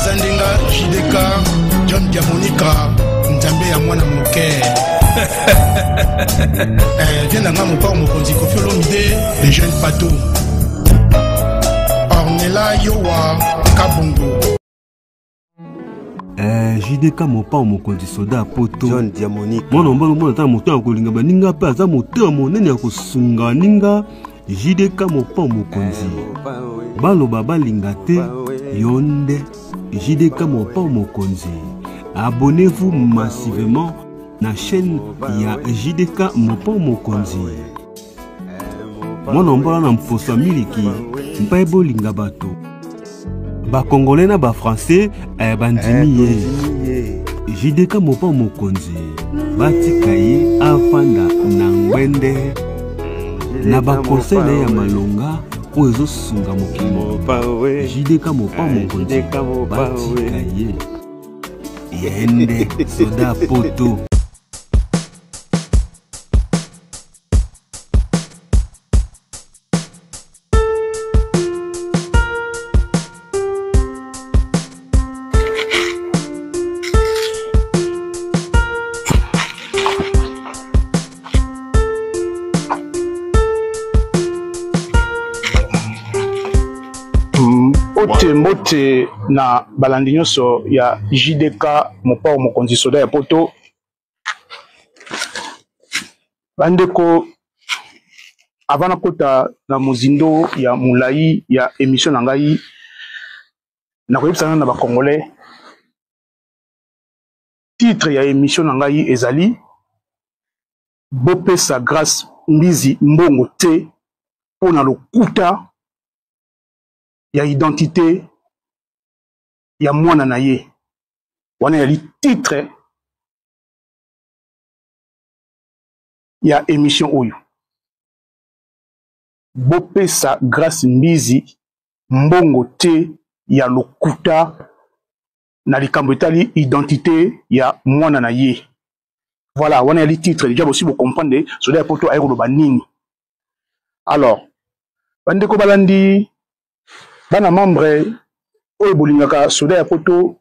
Eza ndenga JDK John Diamonica Nzambe ya mwana moke. Eh, viens na nga mopao mokonzi Koffi Olomide le jeune Pato. Ornella Yowa Kabongo. Eh, JDK mopao mokonzi soda ya poto John Diamonique mwana mobali omona ata moto ya kolinga baninga mpe aza motema monene ya kosunga baninga JDK mopao mokonzi baloba balinga te yo nde JDK mopao mokonzi abonnez-vous massivement na chaîne ya JDK mopao mokonzi mwana mbola na mposo ya miliki mpe bolinga bato bakongole na bafrançais eh, bandimi ye JDK mopao mokonzi batika ye afanda na ngwende na bakonseil na ye ya malonga oyo ezosunga mokili JDK mopao mokonzi batika ye ye nde soda poto. Mbote mbote na balandi nyonso ya JDK Mopao mokonzi soda ya poto. Bandeko, avant nakota na mozindo ya molai ya émission na ngai, nakoyebisa na ba Congolais titre ya émission na ngai ezali bopesa Grâce Mbizi mbongo te mpo na lokuta ya identité ya mwana na ye. Wana yali titre ya émission oyo. Bopesa Grâce Mbizi mbongo te ya lokuta na likambo etali identité ya mwana na ye. Voilà, wana yali titre déjà bosi bo comprendre soda ya poto aye koloba nini. Alors, bandeko balandi bana membre oyo bolingaka soda ya poto,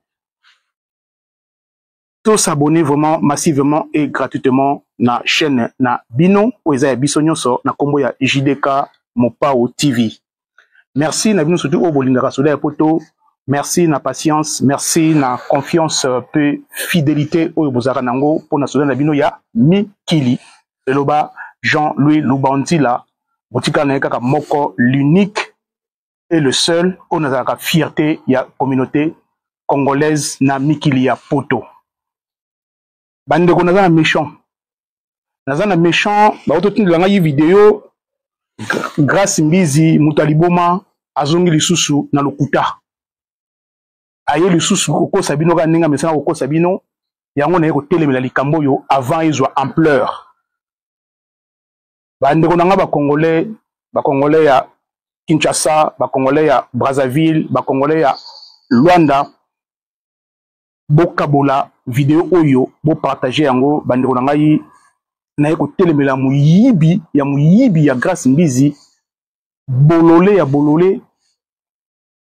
to s'abonner vraiment massivement et gratuitement na chaîne na bino oyo eza ya biso nyonso na kombo ya JDK Mopao TV. Merci na bino surtout oyo bolingaka soda ya poto. Merci na patience, merci na confiance pe fidélité oyo bozalaka nango pona soda na bino ya mikili. Eloba Jean-Louis Lubandila, botika na ye kaka moko, l'unique et le seul oyo nazalaka fierté ya communauté congolaise na mikili ya poto. Bandeko, naza na méchant, naza na méchant, baototindela ngai video Grâce Mbizi moto ya liboma azongi lisusu na lokuta, aye lisusu kokosa bino kaka ndenge amesana kokosa bino. Yango naye kotelemela likambo oyo avant ezwa ampleur. Bandeko na nga ba Congolais, ba Congolais ya Kinshasa, ba Congolais ya Brazzaville, ba Congolais ya Luanda, bokabola video oyo, bopartage yango. Bandeko na ngai, naye kotelemela moyibi ya moyibi ya Grâce Mbizi, bolole ya bolole,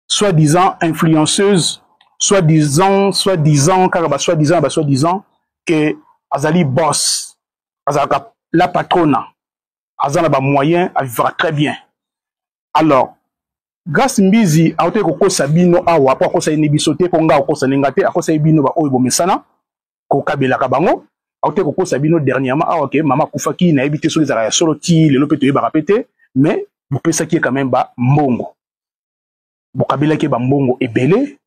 soi-disant influenceuse, soi-disant, soi-disant, kaka ba soi-disant, ba soi-disant que azali boss, azalaka la patrona, aza na ba moyens, a vivra très bien. Alors Grâce Mbizi aote kokosa bino awa, po akosa ye ni biso te, po nga akosa ninga te, akosa ye bino ba oyo bomesana kokabelaka bango. Aote kokosa bino dernièrement awa ke mama akufaki, nayebi te soki ezalaka ya solo ti lelo pe toyebaka pe te, mais bopesaki ye quand même ba mbongo, bokabelaki ye ba mbongo ebele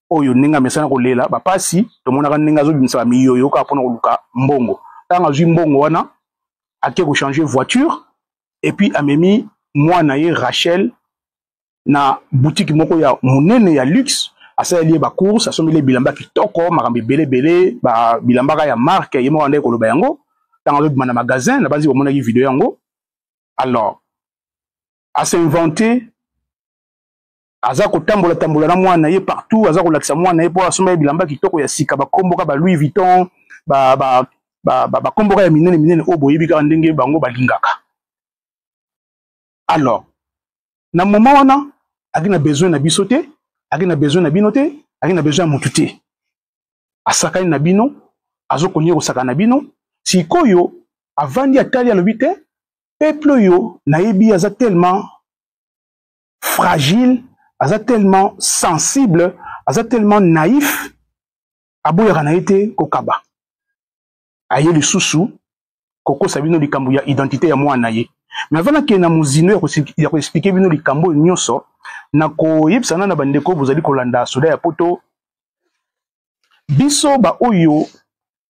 oyo ndenge amesana kolela bapasi, tomonaka ndenge azobimisa ba miyoyo kaka mpona koluka mbongo. Ntango azwi mbongo wana, ake kochanger voiture et puis amemi mwana ye Rachel na boutique moko ya monene ya luxe, asaleli ye ba course, asombeli ye bilamba kitoko, makambo ebele ebele, ba bilamba kaka ya marque, ye moko andaki koloba yango ntango azobima na magasin. Na banzi bomonaki video yango. Alors as'inventer, aza kotambola tambola na mwana ye partout, aza kolakisa mwana ye po asomba ye bilamba kitoko ya sika, bakomboka ba Louis Vuitton, bakomboka ya minene minene oyo boyebi kaka ndenge bango balingaka. Alors na moment wana aki na besoin na biso te, aki na besoin na bino te, Azalaki na besoin ya motu te. Asakani na bino, azokonie kosakana na bino. Sikoyo avandi atali alobi te, peuple oyo nayebi aza tellement fragile, aza tellement sensible, aza tellement naïf, aboyaka na ye te kokaba. Aye lisusu kokosa bino likambo ya identité ya mwana na ye. Mais avant nakende na mozindo ya koexplike bino likambo oyo nyonso, nakoyebisa na na bandeko bozali kolanda soda ya poto, biso baoyo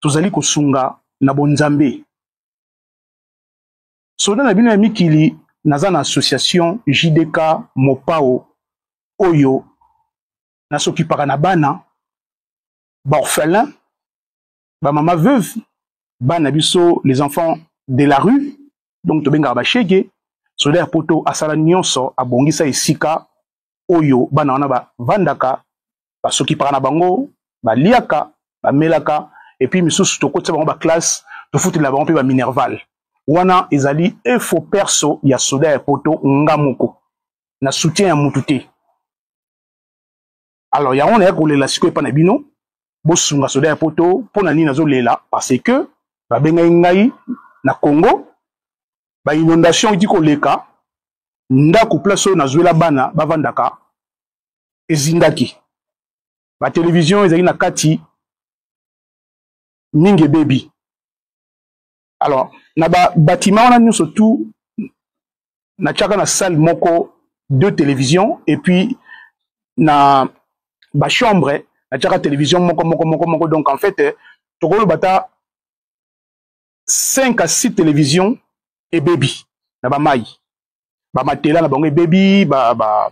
tozali kosunga na bonzambe. Soda na bino ya mikili, naza na association JDK Mopao oyo nasokipaka na bana baorphelin, bamama veuve, bana biso les enfants de la rue, donc tobengaka bashege. Soda ya poto asala nyonso, abongisa esika oyo bana wana bavandaka, basokipaka na bango, baliaka, bamelaka, et puis misusu tokotisa bango ba classe, tofutela bango mpe ba minerval. Wana ezali efo perso ya soda ya poto, nga moko na soutien ya mutu te. Alors yango naya kolela sikoyo epa na bino, bosunga soda ya poto. Mpo na nini nazolela? Parce que babengai ngai na Congo, ba inondation eti koleka, ndako place oyo nazwela bana bavandaka ezindaki, ba television ezali na kati mingi ebebi. Alors na ba bâtiment wana nyonso tout natiaka na salle moko deux télévisions, et puis na ba chambre natiaka télévision moko moko moko moko. Donc en fait tokoloba ta 5 à 6 télévisions ebebi na ba mai, ba matela na bango ebebi, ba ba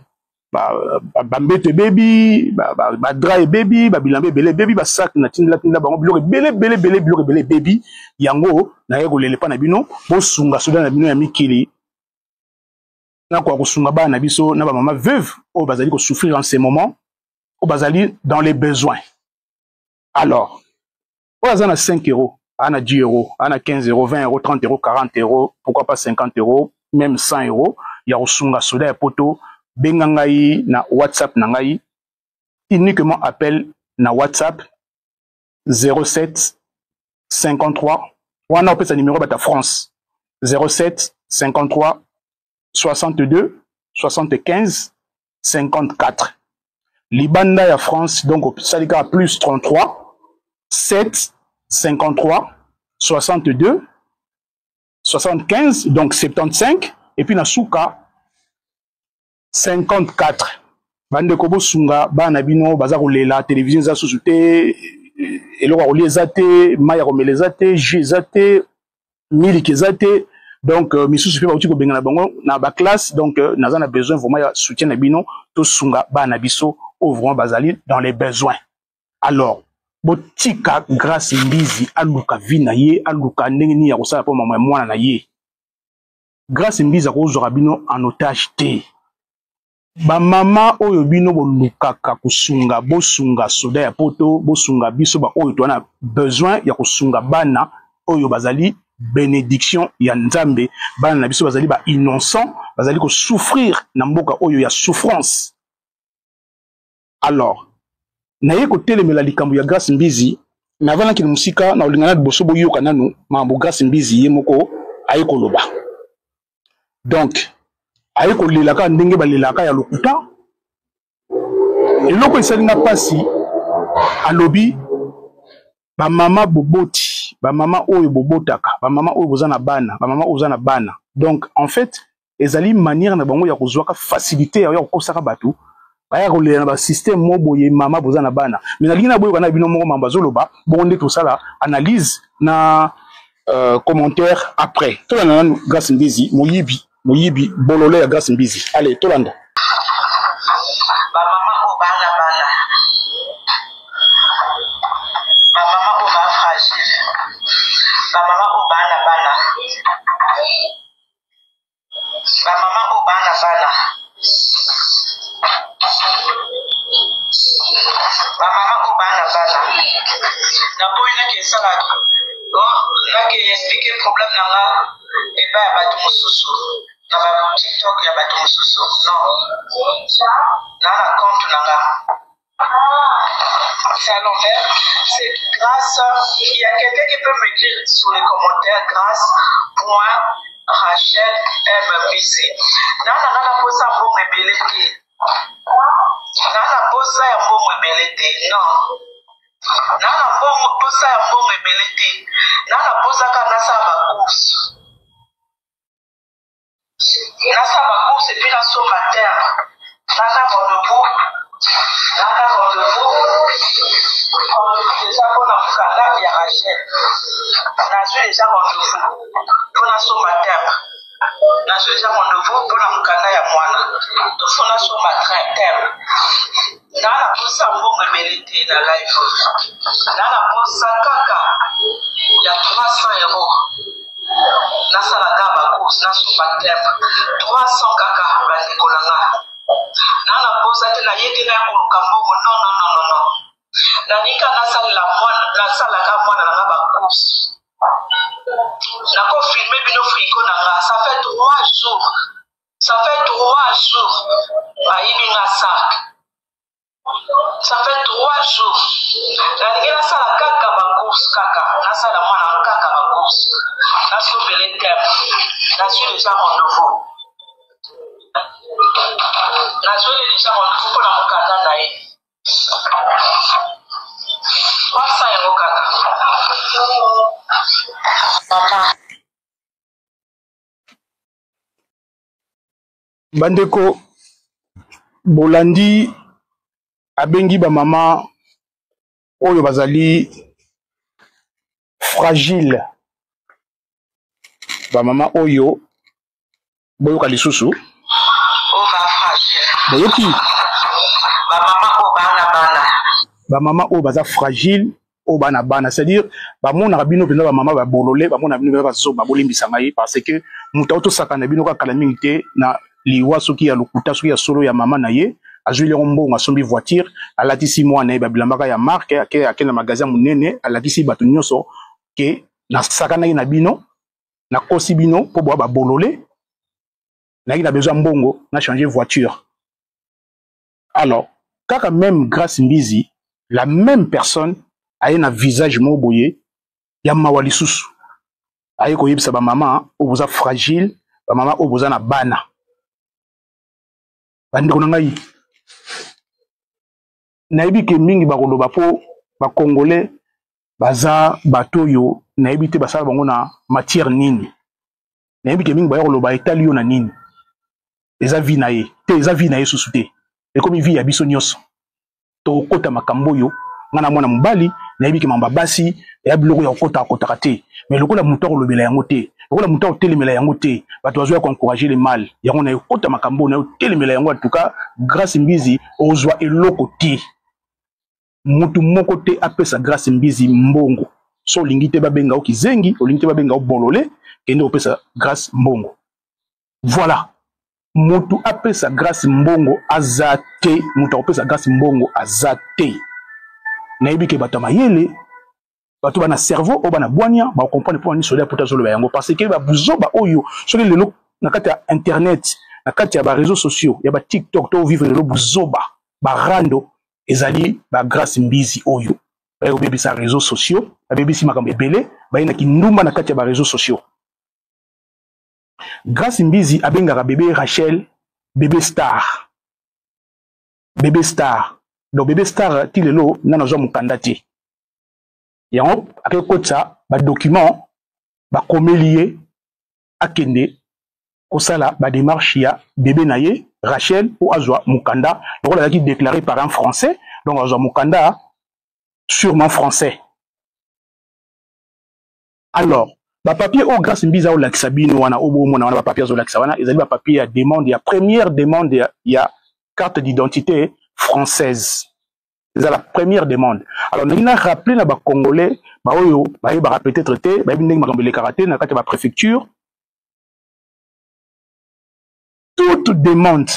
bambeto ebebi, badra ebebi, babilamba ebele ebebi, basak na tindela tindela bango biloko ebele ebele ebele, biloko ebele ebebi. Yango naye kolela epa na bino, bosunga soda na bino ya mikili, nakoka kosunga bana na biso na bamama veuve oyo bazali kosouffrir en ce moment, oyo bazali dans les besoins. Alors oyo aza na 5 euros, aza na 10 euros, aza na 15 euros, 20 euros, 30 euros, 40 euros, pourquoi pas 50 euros, même 100 euros ya kosunga soda ya poto, benga ngai na WhatsApp na ngai, uniquement appel na WhatsApp 07 53, wana opesa numéro bata France, 07 53 62 75 54. Libanda ya France, donc osali kaka plus 33 7 53 62 75, donc 75, et puis na suka 54. Bandeko, bosunga bana bino baza kolela, télévision eza susu te, eloko ya kolia eza te, mai ya komela eza te, jus eza te, miliki eza te. Donc misusu mpe bauti kobengana bango na baclasse. Donc naza na besoin vraiment ya soutien na bino, tosunga bana biso oyo vraiment bazali dans les besoins. Alors botika Grâce Mbizi aluka vie na ye, aluka ndenge nini ya kosala mpo mama ya mwana na ye. Grâce Mbizi akozwaka bino en otage te. Bamama oyo bino bolukaka kosunga, bosunga soda ya poto, bosunga biso baoyo toza na besoin ya kosunga bana oyo bazali bénédiction ya Nzambe. Bana na biso bazali ba innocent, bazali kosouffrir na mboka oyo ya souffrance. Alors naye kotelemela likambo ya Grâce Mbizi, mais avant nakende mosika na kolinga na liboso boyoka nanu makambo Grâce Mbizi ye moko aye koloba. Donc aye kolela kaka ndenge balelaka ya lokuta. Eloko esali nga mpasi, alobi bamama boboti, bamama oyo bobotaka, bamama oyo boza na bana, bamama oyo boza na bana. Donc en fait ezali manière na bango ya kozwaka facilité ya kokosaka bato, baya kolela na basystème mo boye, mama boza na bana. Mais nalingi na boyoka na bino moko mambo azoloba, bongo nde tosala analyse na commentaire après. Tolanda nanu Grâce Mbizi, moyibi, moyibi bolole ya Grâce Mbizi. Allez, tolanda. Bamama oyo bana bana, bamama oyo bafragile, bamama oyo bana bana, bamama oyo bana bana, bamama oyo bana bana, naboyi nake esala nake explike problème na nga epai ya bato mosusu na ba TikTok ya bato mosusu. Non, naa na compte na nga. C'est à l'envers. C'est grâce. Il y a quelqu'un qui peut m'écrire sur les commentaires grâce point Rachel M Mbisi. Na na na posa mbongo ebele te. Na na posa ya mbongo ebele te. Non. Na na mbongo posa ya mbongo ebele te. Na na posa ka nasala ba course. Nasala ba course et puis nasomba terre. Naza rendez-vous. Naza rendez-vous. Rendez-vous déjà mpona mokanda ya Rachel. Nazwi déjà rendez-vous mpo nasomba terre. Nazwi déjà rendez-vous mpona mokanda ya mwana. To fo nasomba terre. Naa na posa mbongo ebele te na live oyo. Naa na posa kaka ya 300 euros. Nasala kaka ba course, nasomba temp. 300 kaka bandeko na nga. Naa na posa te na ye te naya koluka mbongo. Non, non, non, non, non. Nalingi kaka nasalela mwana, nasalaka mwana na nga ba course. Nako filmer bino frigo na nga. Ça fait 3 jours. Ça fait 3 jours bayibi nga sac. Ça fait 3 jours. Nalingi nasala kaka ba course kaka. Nasala mwana kaka ba course. Nasombele temp. Nazwi déjà rendez-vous. Nazweli déjà rendez-vous mpo na mokanda na ye. 300 yango kaka. Mama. Bandeko bolandi abengi ba mama oyo bazali fragile, ba mama oyo boyoka lisusu boyoki ba mama oyo bana bana ba mama oyo baza fragile oyo bana bana, c'est-à-dire bamonaka bino mpenza bamama babolole, bamonaka bino mpenza bazoba. Bolimbisa ngai parce que moto autosakana bino kaka kala mingi te na liwa, soki ya lokuta soki ya solo ya mama na ye. Azwi yango mbongo, asombi voiture, alatisi mwana ye babilambaka ya marque, ake ake na magasin monene, alakisi bato nyonso ke nasakanaki na bino, nakosi bino mpo boya babolole, nayaki na besoin mbongo na changer voiture. Alors kaka même Grâce Mbizi, la même personne, aye na visage moko boye ya mawa lisusu, aye koyebisa bamama oyo boza fragile, bamama oyo boza na bana. Bandeko na ngai, nayebi ke mingi bakoloba mpo bakongolais baza bato oyo nayebi te basala bango na matière nini. Nayebi ke mingi baya koloba etali yo na nini, eza vie na ye te, eza vie na ye susu te, ekomi vie ya biso nyonso. Tokokota makambo oyo nga na mwana mobali, nayebi ke mamba basi ya biloko ya kokota akotaka te, mais lokola moto akolobela yango te, lokola moto akotelemela yango te, bato bazoya koencourage le mal yango na ekota makambo oyo na otelemela yango. En tout cas Grâce Mbizi ozwa eloko te, mutu moko te apesa Grâce Mbizi mbongo. So olingi te babenga yo kizengi, olingi te babenga yo bolole, kende kopesa Grâce mbongo. Voilà, mutu apesa Grâce mbongo aza te, mutu akopesa Grâce mbongo aza te. Nayebi ke bato ya mayele, bato bana cerveau oyo bana bwania bakomprendre mpo nini soda poto azoloba yango, parce que babuzoba oyo soki lelo na kati ya internet, na kati ya bareseau sociaux ya batiktok to vivre lelo buzoba barando ezali ba Grâce Mbizi oyo baye kobebisa réseaux sociaux, babebisi makambo ebele, baye na kindumba na kati ya bareseau sociaux. Grâce Mbizi abengaka bébé Rachel bébé star, bébé star. Donc bébé star ti lelo nano azwa mokanda te, yango ake kotisa badocument bakomeli ye akende kosala badémarche ya bébé na ye Rachel mpo azwa mokanda. Lokola azalaki déclaré par un français, donc azwa mokanda sûrement français. Alors bapapier oyo Grâce Mbizi aolakisa bino wana, oyo bomona wana, bapapier azolakisa wana ezali bapapier ya demande, ya première demande ya carte d'identité française. Eza la première demande. Alors ndenge na rappeler na bacongolais baoyo bayebaka peut-être te, bayebi ndenge makambo elekaka te na kati ya bapréfecture, toute demande,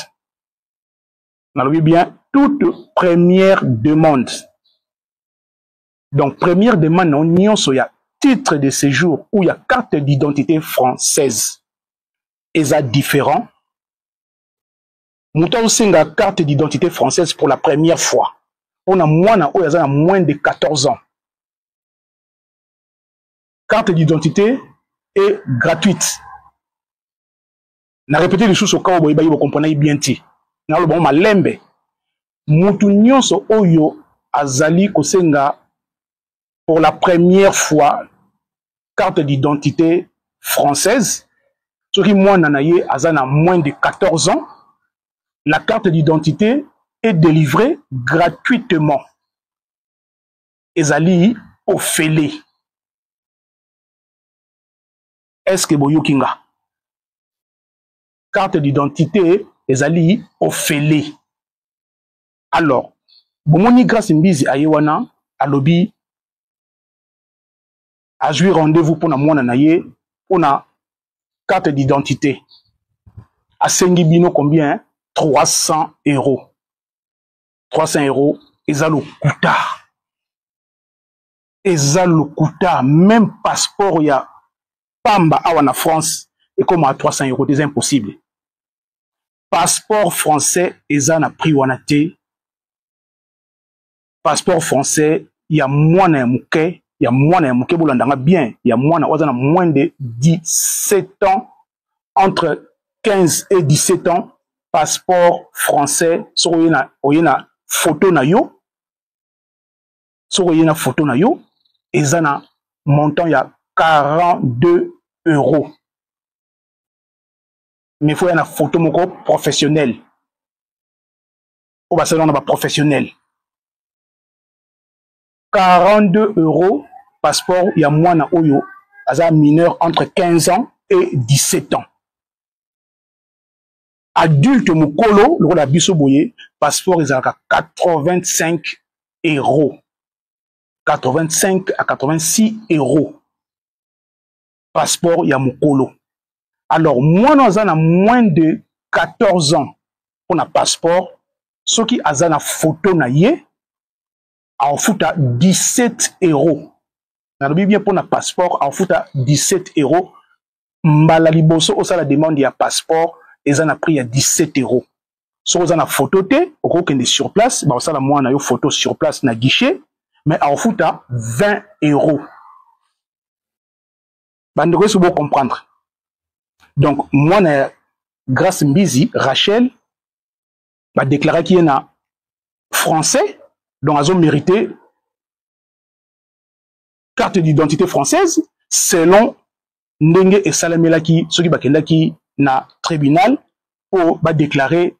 nalobi bien toute première demande, donc première demande na nyonso ya titre de séjour ou ya carte d'identité française eza différent. Moto azosenga carte d'identité française pour la première fois, Mpona mwana oyo aza na moins de 14 ans, carte d'identité est gratuite. Na répéter lisusu, okawa boyebaki, bokomprenaki bien te. Naloba ngo malembe. Mutu nyonso oyo azali kosenga pour la première fois carte d'identité française, soki mwana na ye aza na moins de 14 ans, la carte d'identité est délivrée gratuitement, ezali ofele. Est-ce que boyoki nga? Carte d'identité ezali ofele. Alors bomoni, Grâce Mbizi aye wana, alobi azwi rendez-vous mpona mwana na ye mpona carte d'identité. Asengi bino combien? 300 euros. 300 euros eza lokuta, eza lokuta. Même passeport ya pamba awa na France ekóma 300 euros te, eza impossible. Passeport français eza na prix wana te. Passeport français ya mwana ya moke, ya mwana ya moke, bolandanga bien, ya mwana oyo aza na moins de 17 ans, entre 15 et 17 ans, passeport français, soki oye na photo na yo, soki oye na photo na yo, eza na montant ya 42 euros. Mais faut ya na photo moko professionnel oyo basali wana, baprofessionnel. 42 euros, passeport ya mwana oyo aza mineur entre 15 ans et 17 ans. Adulte, mokolo lokola biso boye, passeport ezalaka 85 euros, 85 à 86 euros, passeport ya mokolo. Alors mwana aza na moins de 14 ans, mpona passeport, soki aza na photo na ye, aofuta 17 euros. Nalobi bien, mpona passeport aofuta 17 euros. Mbala liboso osala demande ya passeport, eza na prix ya 17 euros. Soki oza na photo te, okokende sur place, bakosala mwana yo photo sur place na guichet, mais aofuta 20 euros. Bandeko, esi bocomprendre? Donc mwana ya Grâce Mbizi, Rachel, badéclaraki ye na français, donc azomérite carte d'identité française selon ndenge esalemelaki soki bakendaki na tribunal mpo badéclare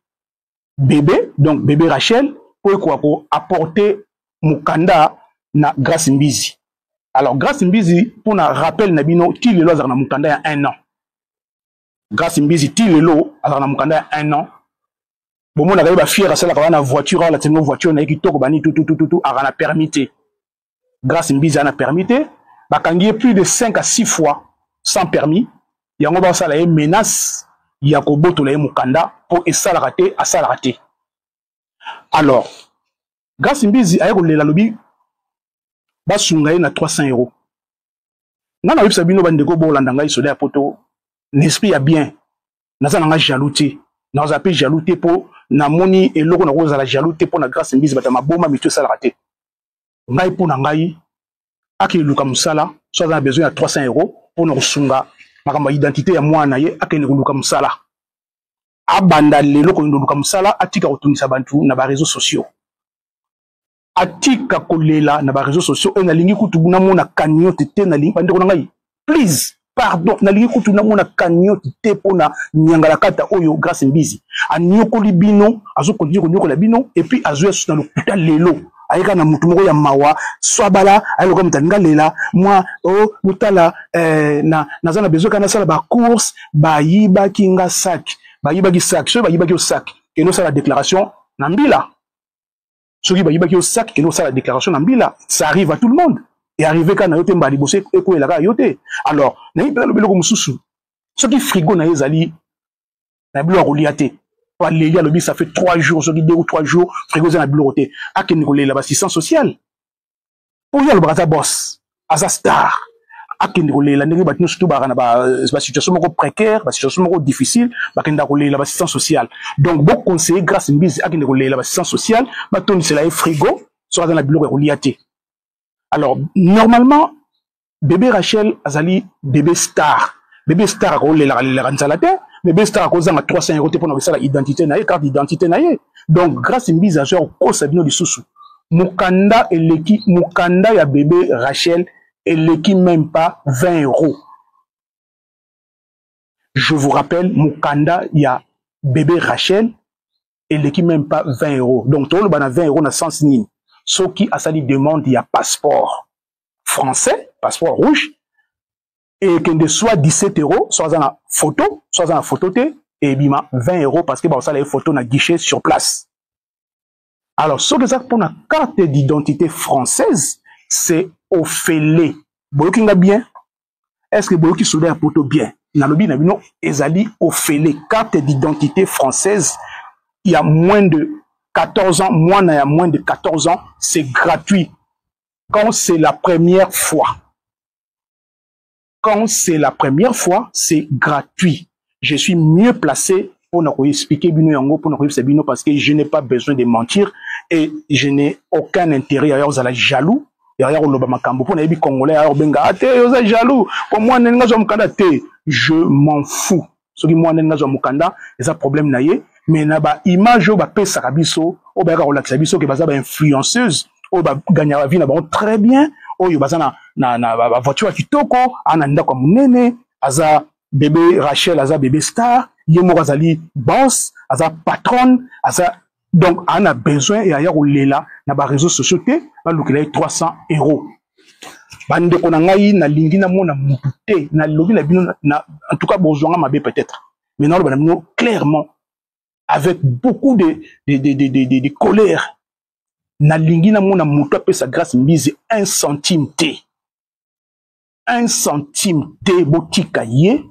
bébé, donc bébé Rachel, mpo ekoka koapporter mokanda na Grâce Mbizi. Alors Grâce Mbizi, mpona rappel na bino, ti lelo azalaka na mokanda ya un an. Grâce Mbizi ti lelo azalaka na mokanda ya un an. Bomonaka ye bafiere, asalaka wana voiture, alatingo voiture na ye kitoko, bani tututututu, aka na permis te. Grâce Mbizi aza na permis te. Bakangi ye plus de 5 à 6 fois sans permis. Yango basala ye menace ya kobotola ye mokanda mpo esalaka te, asalaka te. Alors Grâce Mbizi aye kolela, alobi basunga ye na 300 euros. Nga nayebisa bino, bandeko, bolanda ngai, soda ya poto na esprit ya bien. Naza na nga jaloux te, nazala mpe jaloux te, mpo namoni eloko nakozala jaloux te mpo na Grâce Mbizi. Bato ya maboma, mito esalaka te. Ngai, mpo na ngai, akende luka mosala. So aza na besoin ya 300 euros mpo na kosunga makambo ya identité ya mwana na ye, akende koluka mosala. Abanda lelo kokende koluka mosala, atika kotungisa bato na baréseaux sociaux, atika kolela na baréseaux sociaux. Oyo nalingi kutu namona cagnotte te. Nalingi, bandeko na ngai, please, pardon, nalingi kutu namona cagnotte te mpona nyangalakata oyo Grâce Mbizi anyokoli bino, azokontinue konyokola bino. Et puis azwi asusu na lokuta. Lelo ayeka na motu moko ya mawa swabala, ayeloka moto alinga lela mwa o botala. Na, naza na besoin kaka nasala bacourse, bayibaki nga sac, bayibaki sac. Soki bayibaki yo sac, kende osala déclaration na mbila. Soki bayibaki yo sac, kende osala déclaration na mbila. Ça arrive à tout le monde, e arrive kaka na yo te, mbala liboso ekweyela kaka yo te. Alors nayebi mpenza lobi eloko mosusu. Soki frigo na ye ezali na biloko ya kolia te, po aleli, alobi ça fait 3 jours, soki 2 ou 3 jours frigo eza na biloko te, akende kolela baassistance sociale. Po ye alobaka aza boss, aza star, akende kolela ndenge bato nyonso to baka na basituation moko précaire, basituation moko difficile, bakendaka kolela baassistance sociale. Donc boconseiller Grâce Mbizi akende kolela baassistance sociale, batondisela ye frigo. Soki aza na biloko ya kolia te. Alors normalement bébé Rachel azali bébé star. Bébé star akolelaka lelaka nzala te. Bébé star akozanga 300 euros te mpona kosala identité na ye, carte d'identité na ye. Donc Grâce Mbizi azwa kokosa bino lisusu. Mokanda eleki, mokanda ya bébé Rachel eleki même pas 20 euros. Je vous rappelle, mokanda ya bébé Rachel eleki même pas 20 euros. Donc toloba na 20 euros na sens nini? Soki asali demande ya passeport français, passeport rouge, ekende soit 17 euros, soit aza na photo, soit aza na photo te, ebima 20 euros parce que bakosala ye photo na guichet sur place. Alors soki eza mpona carte d'identité française, c'est ofele. Boyoki nga bien? Est-ce que boyoki soda ya poto bien? Nalobi na bino ezali ofele. Carte d'identité française ya moins de 14 ans, mwana ya moins de 14 ans, c'est gratuit. Quand c'est la première fois. Quand c'est la première fois, c'est gratuit. Je suis mieux placé pour nous expliquer bino yango, pour nous expliquer bino, parce que je n'ai pas besoin de mentir et je n'ai aucun intérêt à ozala jaloux. Ya koloba makambo mpo nayebi congolais ya kobenga ate oza jaloux mpo mwana ndenge azwa mokanda te. Je m'en fous. Soki mwana ndenge azwa mokanda eza problème na ye, mais na ba image oyo bapesaka biso, oyo bayaka kolakisa biso ke baza ba influenceuse oyo baganyaka ba vie na bango très bien, oyo baza na ba voiture ya kitoko, aza na ndako ya monene, aza bébé Rachel, aza bébé star, ye moko azali boss, aza patronne, aza donc ana besoin ya kolela na ba réseaux sociaux te, balukela ye 300 euros. Bandeko na ngai, nalingi namona mutu te, nalobi na bino na, en tout cas bozwanga mabe peut-être, mais naloba na bino clairement avec beaucoup de colère, nalingi namona mutu apesa Grâce Mbizi 1 centime te, 1 centime te. Botika ye,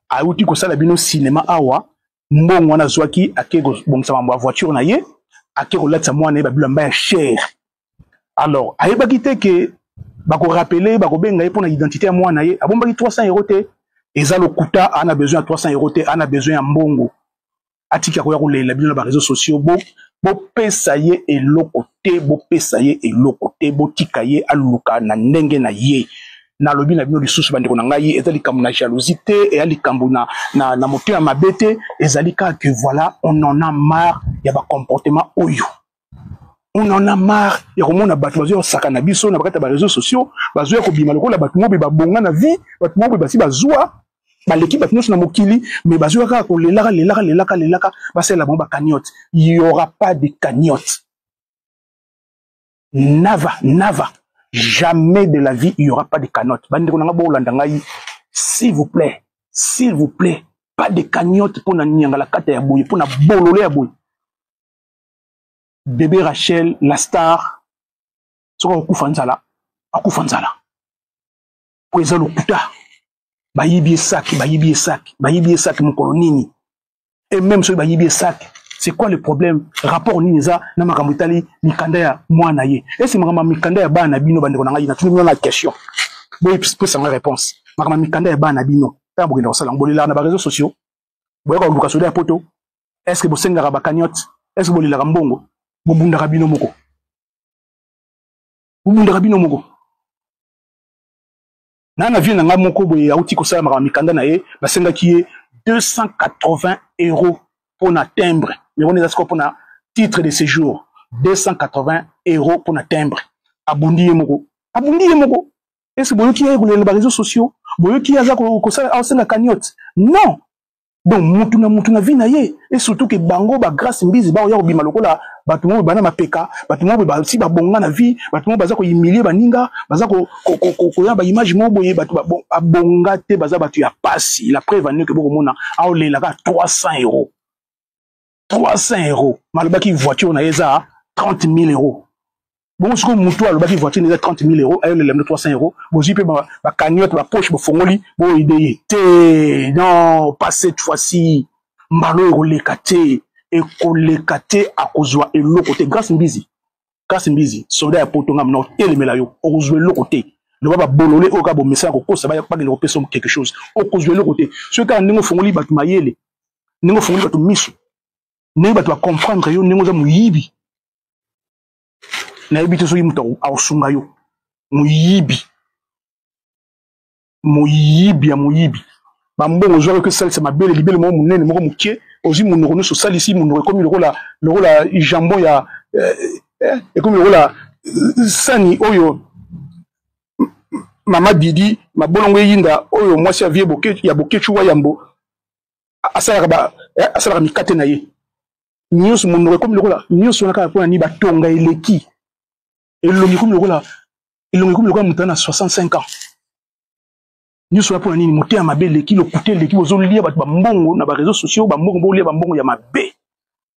awuti kosala bino cinéma awa, mbongo wana azwaki ake kobongisa mambo ya voiture na ye, ake kolatisa mwana ye babilamba ya cher. Alors ayebaki te ke bakorappeler, bakobenga ye mpona identité ya mwana ye. Abombaki 300 euros te, eza lokuta. Ana besoin ya 300 euros te, ana besoin ya mbongo. Atiki akoya kolela bino na baréseaux sociaux. Bopesa ye eloko te, bopesa ye eloko te, botika ye aluka na ndenge na ye. Nalobi na bino lisusu, bandeko na ngai, eza likambo na jalousie te, eya likambo na motema mabe te, ezali kaka que voilà, on en a marre ya bacomportement oyo. On en a marre ya komona bato bazoya kosaka na biso na bakati ya baréseaux sociaux, bazoya kobima lokola bato moko babonga na vie, bato moko basi bazwa, baleki bato nyonso na mokili, mais bazoya kaka kolelaka lelaka lelaka lelaka, basalela bango bacagnotte. Il y aura pas de cagnotte. Nava nava, jamais de la vie il y aura pas de cagnotte. Bandeko na nga, bolanda ngai, s'il vous plaît, s'il vous plaît, pas de cagnotte mpona niangala kata ya boye, mpona bololo ya boye. Bébé Rachel la star, soki akokufa nzala, akufa nzala, po eza lokuta. Bayibi esaki, bayibi esaki, bayibi esaki mokolo nini? Et même soki bayibi esaki, c'est quoi le problème? Rapport nini eza na makambo etali mikanda ya mwana ye? Ese makambo ya mikanda ya bana na bino, bandeko na ngai, natuni bino na question, boyepesa réponse. Makambo ya mikanda ya bana na bino, ntango bokenda kosala yango, bolelaka na baréseaux sociaux, boyaka koluka soda ya poto, est ce que bosengaka bacagnotte? Est ce que bolelaka mbongo? Bobundaka bino moko, bobundaka bino moko. Na vie na ngai moko boye auti kosala makambo mikanda na ye, basengaki ye 280 euros mpona timbre. Mais wana eza sikoyo mpona titre de séjour, 280 euros mpona timbre. Abundi ye moko, abundi ye moko. Est-ce boyoki ye kolela baréseaux sociaux? Boyoki ye aza kosala, asenga cagnotte? Non. Donc mutu na mutu na vie na ye. Et surtout ke bango ba Grâce Mbizi baoya kobima lokola bato moko bana mapeka, bato moko basi babonga na vie, bato moko baza kohumilie baninga, baza koya baimage moko boye. Bato babonga te, baza bato ya pasi. La preuve ane ke bokomona aolelaka 300 euros, 300 euros. Malobaki voiture na ye eza 30 000 euros. Bongo sikoyo motu alobaki voiture eza 30 000 euros, ayolela bino 300 euros. Bozwi mpe bacagnotte, bapoche bofongoli, boyede ye te. Non, pas cette fois-ci. Mbala oyo ekoleka te, ekoleka te, akozwa eloko te. Grâce Mbizi, Grâce Mbizi, soldat ya poto, ngam na otelemela yo, okozwa eloko te. Loba babolole oyo kaka bomesana kokosa, bakende kopesa quelque chose. Okozwa eloko te. Soki kaka ndenge ofongoli bato mayele, ndenge ofongoli bato miso, ndenge bato bacomprendre yo, ndenge oza moyibi. Nayebi te soki moto akosunga yo. Moyibi, moyibi ya moyibi. Bambongo ozwaki okosalisa mabele, libele moko monene moko moke, ozwi monoko nyonso osalisi monoko ekomi lokola lokola jambon ya eh, eh, ekomi lokola eh, sani oyo mama Didi mabolongo eyinda oyo mwasi ya vie boke, ya Boketshu wa yambo asalaka ba eh, asalaka mikate na ye nyonso, monoko ekomi lokola nyonso wana kaka mpona nini? Batonga eleki, elongi ekomi lokola, elongi ekomi lokola moto na 65 ans. Nyonso wana mpona nini? Motema mabe eleki, lokuta eleki, bozolia bato bambongo na bareseau sociaux, bambongo bolia, bambongo ya mabe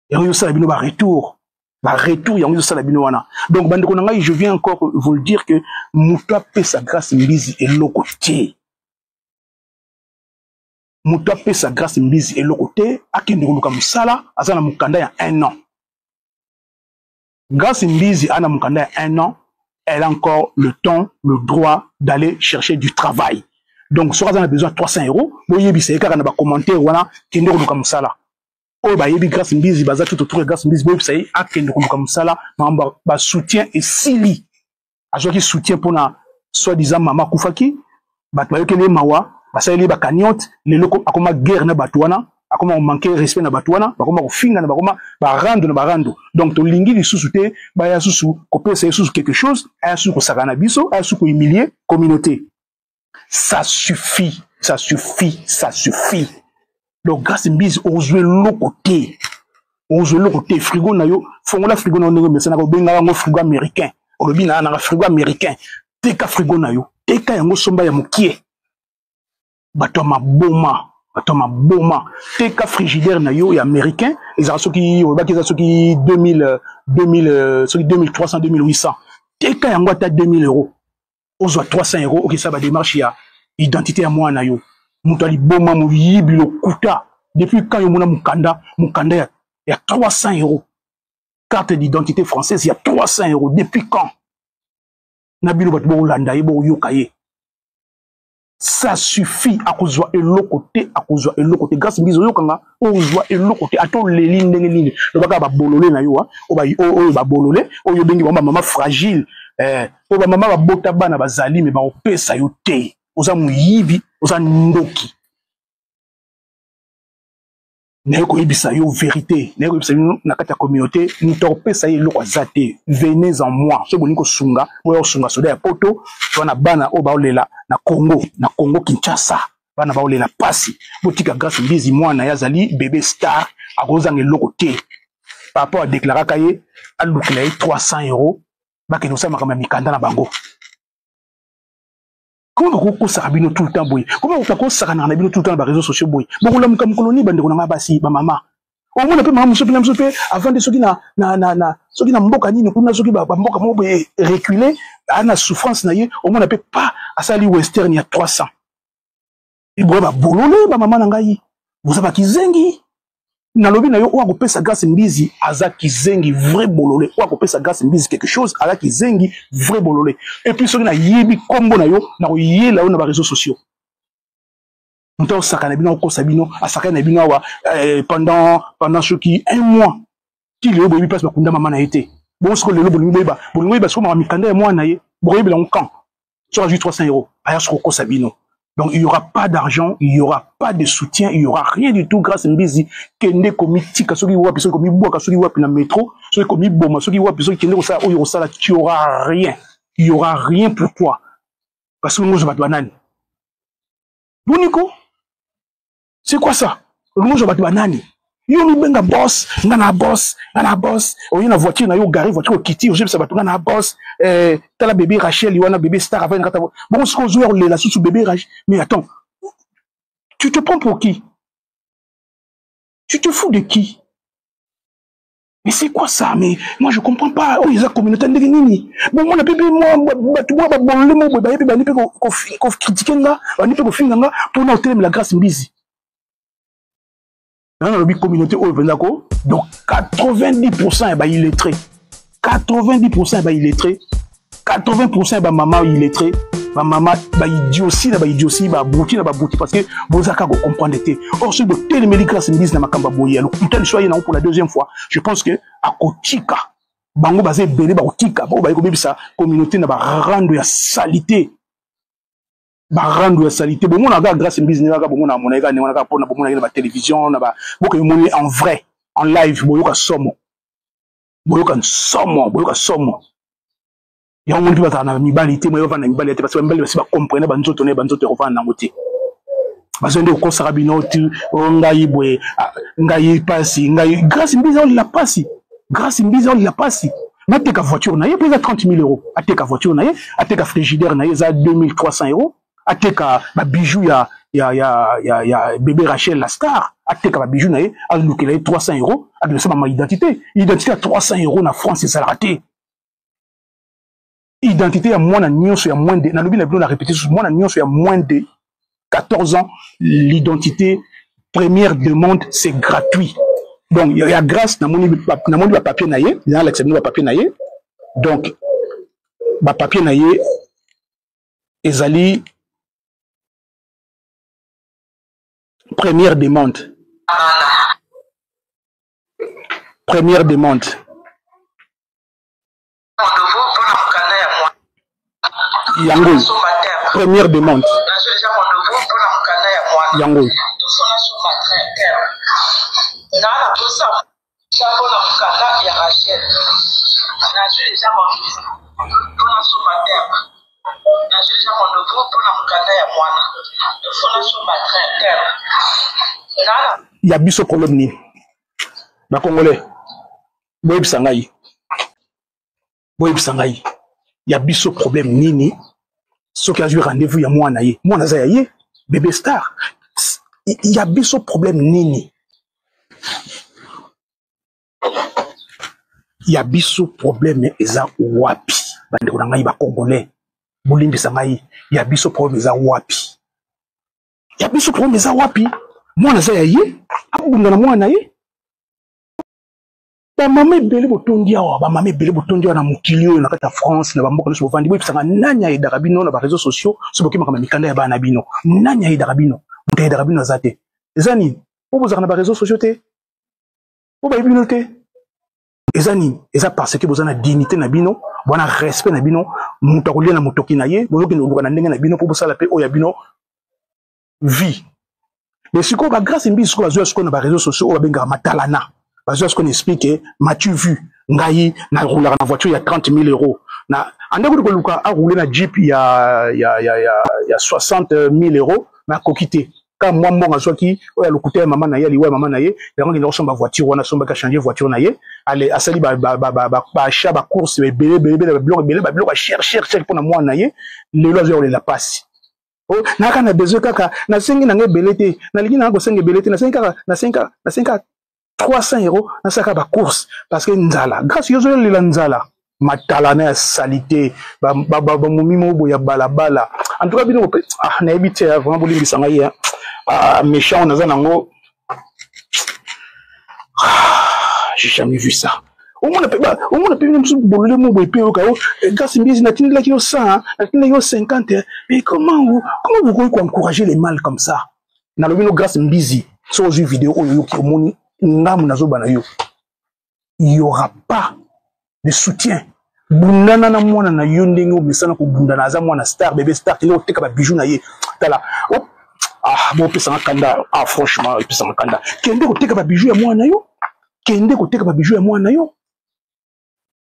yango ezosala bino baretour, baretour yango ezosala bino wana. Donc bandeko na ngai, je viens encore vous le dire que moto apesa Grâce Mbizi eloko te, moto apesa Grâce Mbizi eloko te, akende koluka mosala, aza na mokanda ya un an. Grâce Mbizi a na mokanda ya un an, elle a encore le temps, le droit d'aller chercher du travail. Donc soki aza na besoin ya 300 euros, boyebisa ye kaka na bacommentaire wana, kende koluka mosala. Oyo bayebi Grâce Mbizi, baza tout autour ya Grâce Mbizi, boyebisa ye akende koluka mosala. Makambo basoutien esili. Azwaki soutien mpona soi-disant mama akufaki, bato bayokeli ye mawa, basaleli ye bacagnotte. Lelo akoma guerre na bato wana, akoma komanke respect na bato wana, bakoma kofinga na, bakoma barando na barando. Donc tolingi lisusu te baya susu kopesa ye susu quelque chose, aya susu kosaka na biso, aya susu kohumilie communauté. Ça suffit, ça suffit, ça suffit. Donc Grâce Mbizi, ozwa eloko te, ozwa eloko te. Frigo na yo, fongola frigo na yo ndenge omesanaka, obengaka yango frigo américain, olobi na nanga frigo américain. Teka frigo na yo, teka yango, somba ya mokie. Bato ya maboma, bato ya maboma. Teka frigidaire na yo ya américain, ezalaka soki olobaki eza soki 2000, 2000, soki 2300, 2800, teka yango ata 2000 euros, ozwa 300 euros, okesa badémarche ya identité ya mwana yo. Moto aliboma, moyibi, lokuta. Depuis quand yo mona mokanda, mokanda ya 300 euros, carte d'identité française ya 300 euros? Depuis quand? Na bino bato bokolanda ye, bokoyoka ye, ça suffit. Akozwa eloko te, akozwa eloko te. Grâce Mbizi, oyokanga, ozwa eloko te, ata oleli ndenge nini. Lobaka babolole na yo oyo, babolole oyo obengi bango bamama fragile, oyo bamama babota bana bazali, me bakopesa yo te. Oza moyibi, oza ndoki. Naye koyebisa yo vérité, naye koyebisa bino na kati ya communauté, moto akopesa ye eloko aza te. Venez en moi soki bolingi kosunga, boya kosunga soda ya poto wana. Bana oyo baolela na Congo, na Congo Kinshasa, bana baolela pasi. Botika Grâce Mbizi, mwana ye azali bébé star, akozanga eloko te. Papa adeklaraka ye, alukela ye 300 euros, bakende kosala makambo ya mikanda na bango. Comment bakokosaka bino tout le temps boye? Comment bakosakanaka na bino tout le temps na baréseaux sociaux boye? Bokolamuka mokolo nini, bandeko na ngai basi, bamama? Omona mpe mama mosusu mpe na mosusu mpe avandi soki na soki na mboka nini kuna, soki bamboka moko boye recule, aa na souffrance na ye, omona mpe pa asali Western ya 300. Eboya babolole, bamama na ngai, boza bakizengi. Nalobi na yo, oyo akopesa Grâce Mbizi aza kizengi, vrai bolole. Oyo akopesa Grâce Mbizi quelque chose aza kizengi, vrai bolole. Et puis soki nayebi nkombo na yo, nakoyela yo na baréseaux sociaux. Moto akosaka na bino, akokosa bino, asakani na bino awa pendant soki un mois, ti lelo boyebi place bakunda mama na ye te. Bongo sikoyo lelo bolingi boyeba, bolingi boyeba sikoyo maka mikanda ya mwana na ye, bokoyebela yango quand? Soki azwi 300 euros, aya soki kokosa bino. Donc il y aura pas d'argent, il y aura pas de soutien, il y aura rien du tout. Grâce Mbizi, kende komitika soki wapi, soki komibwaka soki wapi na métro, soki komiboma soki wapi, soki kende kosala oyo kosala, tu auras rien. Il y aura rien pour toi. Parce que ngozo bato banani? Boniko? C'est quoi ça? Ngozo bato banani? Yo mibenga boss, nga na boss, nga na boss. Oye na voiture na yo, gare voiture, okiti, ozobisa bato nga na boss. Tala bébé Rachel wana, bébé star avandi na kata. Bongo sikoyo ozoya kolela susu bébé Rachel. Mais attends, tu te prends pour qui? Tu te fous de qui? Mais c'est quoi ça? Mais moi je comprends pas. Oyo eza communauté ndenge nini? Bon, mona mpe mwa bato mwa babolole mo boye bayebi, bandi mpe kocritiquer nga, bandi mpe kofinga nga mpona otelemela Grâce Mbizi. Nga nalobi communauté oyo mpenza ko, donc 90% ya baillettré, 90% ya baillettré, 80% ya bamama illettré, bamama baidiotie na baidiotie, babruti na babruti, parce que boza kaka kocomprendre te. Or soki botelemeli Grâce Mbizi na makambo ya boye ya lokuta liso aye nango pour la deuxième fois, je pense que akotika. Bango baza ebele bakotika bango baye kobebisa communauté na barando ya salite, barando ya salite. Bomona kaka Grâce Mbizi ndenge kaka bomona mona ye kaka ndenge wana kaka mpona bomona ye na batelévision na ba boke omoni en vrai en live, boyoka somo, boyoka somo, boyoka somo. Yango moni mpe bazala na mibali te, moye bavanda na mibali te, parce mibali basi bacomprene banzoto na ye, banzoto ya kovanda nango te. Bazo nde kokosaka bino ti o ngai boye, ngai pasi, ngai Grâce Mbizi aolela pasi, Grâce Mbizi aolela pasi. Nateka voiture na ye mpo eza 30 000 euros, ateka voiture na ye, ateka frigidaire na ye eza 2300 euros, ateka babijou ya bébé Rachel la star, ateka babijou na ye, alukela ye 300 euros, akende mama identité. Identité ya 300 euros na France ezalaka te. Identité ya mwana nyonso ya moins de, nalobi na bino na répété, mwana nyonso ya moins de 14 ans, l'identité première demande, c'est gratuit. Donc ya Grâce, namoni bapapier na ye, nalakisa bino bapapier na ye. Donc bapapier na ye ezali première demande, première demande yango, première demande yango. Mpona mokanda ya Rachel, nazwi deja rendez-vous mpona somba terme, nazwi deja rendez-vous mpona mokanda ya mwana, faut nasomba terme. Ya biso problème nini, bacongolais? Boyebisa ngai, boyebisa ngai, ya biso problème nini? Soki azwi rendez-vous ya mwana ye, mwana aza ya ye, bébé star, ya biso problème nini? Ya biso problème eza wapi, bandeko na ngai bacongolais? Bolimbisa ngai, ya biso problème eza wapi? Ya biso problème eza wapi? Mwana aza ya ye, abunda na mwana na ye. Bamama ebele botondi awa, bamama ebele botondi awa na mokili oyo, na kati ya France, na bamboka nyonso bovandi, boyebisanga nani ayedaka bino na bareseau sociaux so bokimaka na mikanda ya bana na bino? Nani ayedaka bino? Moto ayedaka bino aza te. Eza nini po bozalaka na bareseau sociaux te? Po bayebi bino te? Eza nini? Eza parce que boza na dignité na bino, bwana respect na bino. Moto akolia na motoki na ye, bozokende koluka na ndenge na bino mpo bosala mpe oyo ya bino vie. Mais sikoyo bagrâce Mbizi sikoyo bazwa sikoyo na bareseau sociaux oyo babengaka matalana, bazwa sikoyo na explique m'as-tu vu, ngai naroulaka na voiture ya 30 000 euros, na ande kuti koluka aroule na jeep ya 60 000 euros, nakoki te. Ka mwa mbongo azwaki oyo alokuta ya mama na ye, aliwa ya mama na ye, yango akende kosomba voiture wana. Asombaki, achange voiture na ye, ale asali baachat, bacourse ebele ebele ebele, babiloko ebele, babiloko ya cher cher cher mpona mwana na ye. Lelo azwa kolela pasi. Oh, naka na besoin kaka, nasengi nanga ebele te, nalingi nanga kosenga ebele te, nasengi kaka, nasengi kaka, nasengi kaka 300 euros, nasalaka bacourse parce que nzala. Grâce, yo ozolela nzala, matalana ya salite, bamomi moko boye ya balabala. En tout cas bino, ah, nayebi te vraiment, bolimbisa ngai. Ah, méchant oyo naza nango, ah, j'ai jamais vu ça. Omona mpe, omona mpe bino mosusu bolole mo boye mpe oyoka o Grâce Mbizi, natindelaki yo 100, natindelaki yo 50. Mais comment bokoki koencourager les mal comme ça? Nalobi no, Grâce Mbizi, soki ozwi video oyo, oyoki, omoni ngamu nazoba na yo, il y aura pas de soutien. Bundana na mwana na yo ndenge omesana kobundana. Aza mwana star, bébé star. Kende koteka babijou na ye. Tala, oh, ah, bopesanga kanda. Ah, franchement, epesanga kanda. Kende koteka babijou ya mwana na yo, kende koteka babijou ya mwana na yo,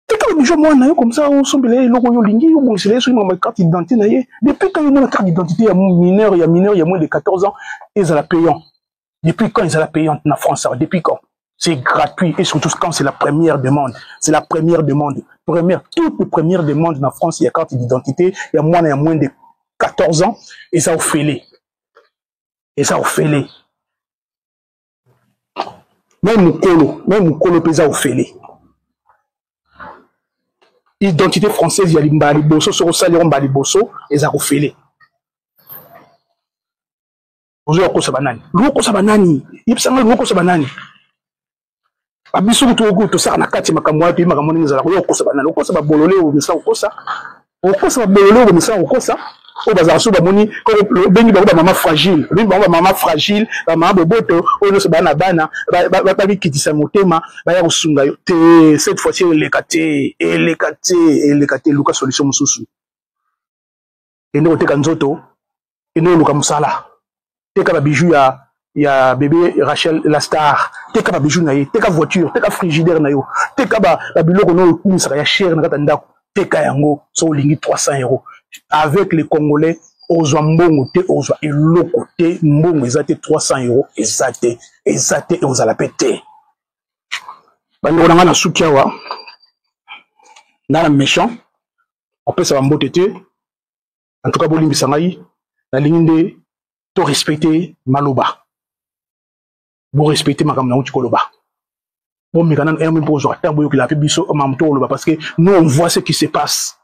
teka babijou ya mwana na yo, comme ça osombela ye eloko oyo olingi, obongisela ye soki mama carte d'identité na ye. Depuis quand omona carte d'identité ya mineur, ya mineur ya moins de 14 ans ezala payant? Depuis quand ezala payante na France awa? Depuis quand? C'est gratuit, et surtout quand c'est la première demande. C'est la première demande, première, toute première demande na France ya carte d'identité ya mwana ya moins de 14 ans eza ofele, eza ofele. Même mokolo, même mokolo mpe eza ofele. Identité française ya mbala liboso, soki osali yango mbala liboso, eza kofele. Ozoya kokosa banani? Lukokosa banani? Yebisanga, lukokosa banani? Babiso kutu tosaka na kati ya makambo wana, toyebi makambo ndenge ezalaka. Oyo okosa banani? Okosa babolole oyo misala kokosa, okosa babolole oyo misala kokosa. oyo bazalaka so bamoni obengi bango bamama fragile, obengi bango bamama fragile, bamama boboto oyo nyonso baa na bana bamikitisa motema, baya kosunga yo te. Cette fois-ci eleka te, eleka te, eleka te. Luka solution mosusu, kende koteka nzoto, kende koluka mosala, teka babiju ya bébé Rachel la star, teka babiju na ye, teka voiture, teka frigidaire na yo, teka babiloko na oyo ekumisaka ya cher na kati ya ndako, teka yango. So olingi 300 euros avec les Congolais, ozwa mbongo te, ozwa eloko te, mbongo eza te, 300 euros eza te, eza te, ekozala mpe te. Bandeko na ngai, na suki awa, nga na méchant opesa bambote te. En tout cas, bolimbisa ngai, nalingi nde to respecte maloba, borespecte makambo nango ti koloba. Bomeka nanu eme mpo ozwa ntango boyokela mpe biso makambo to koloba, parce que nous, on voit ce qui se passe.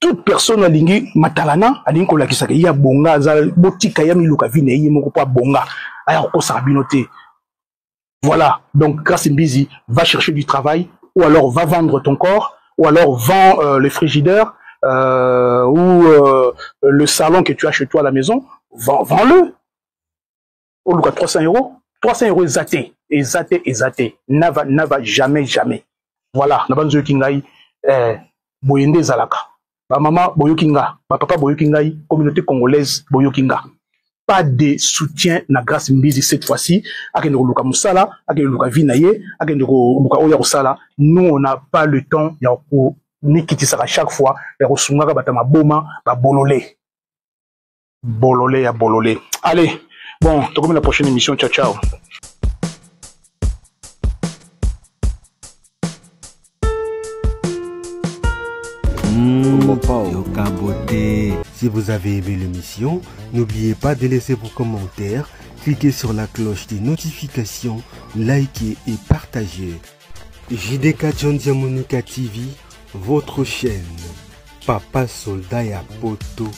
Toute personne alingi matalana, alingi kolakisaka ye abonga, aza botika ye miluka vi na ye moko mpo abonga, aya kokosaka bino te. Voilà. Donc Grâce Mbizi, va chercher du travail, ou alors va vendre ton corps, ou alors vends le frigidaire ou le salon que tu as chez toi à la maison, vends-le. Oluka 300 euros, 300 euros eza te, eza te, eza te, nava nava, jamais, jamais. Voilà. Na banzoyoki ngai, boye nde ezalaka. Bamama boyoki nga, bapapa boyoki ngai, communauté congolaise boyoki nga, pas de soutien na Grâce Mbizi cette fois-ci. Akende koluka mosala, akende koluka vie na ye, akende koluka oyo ya kosala. Nous, on n'a pas le temps ya komikitisaka chaque fois ya kosungaka bato ya maboma, babolole, bolole ya bolole. Allez, bon, tokomi la prochaine émission. Ciao, ciao. Yoka beauté. Si vous avez aimé l'émission, n'oubliez pas de laisser vos commentaires, cliquez sur la cloche des notifications, likez et partagez. JDK John Diamonica TV, votre chaîne. Papa Soldat ya Poto.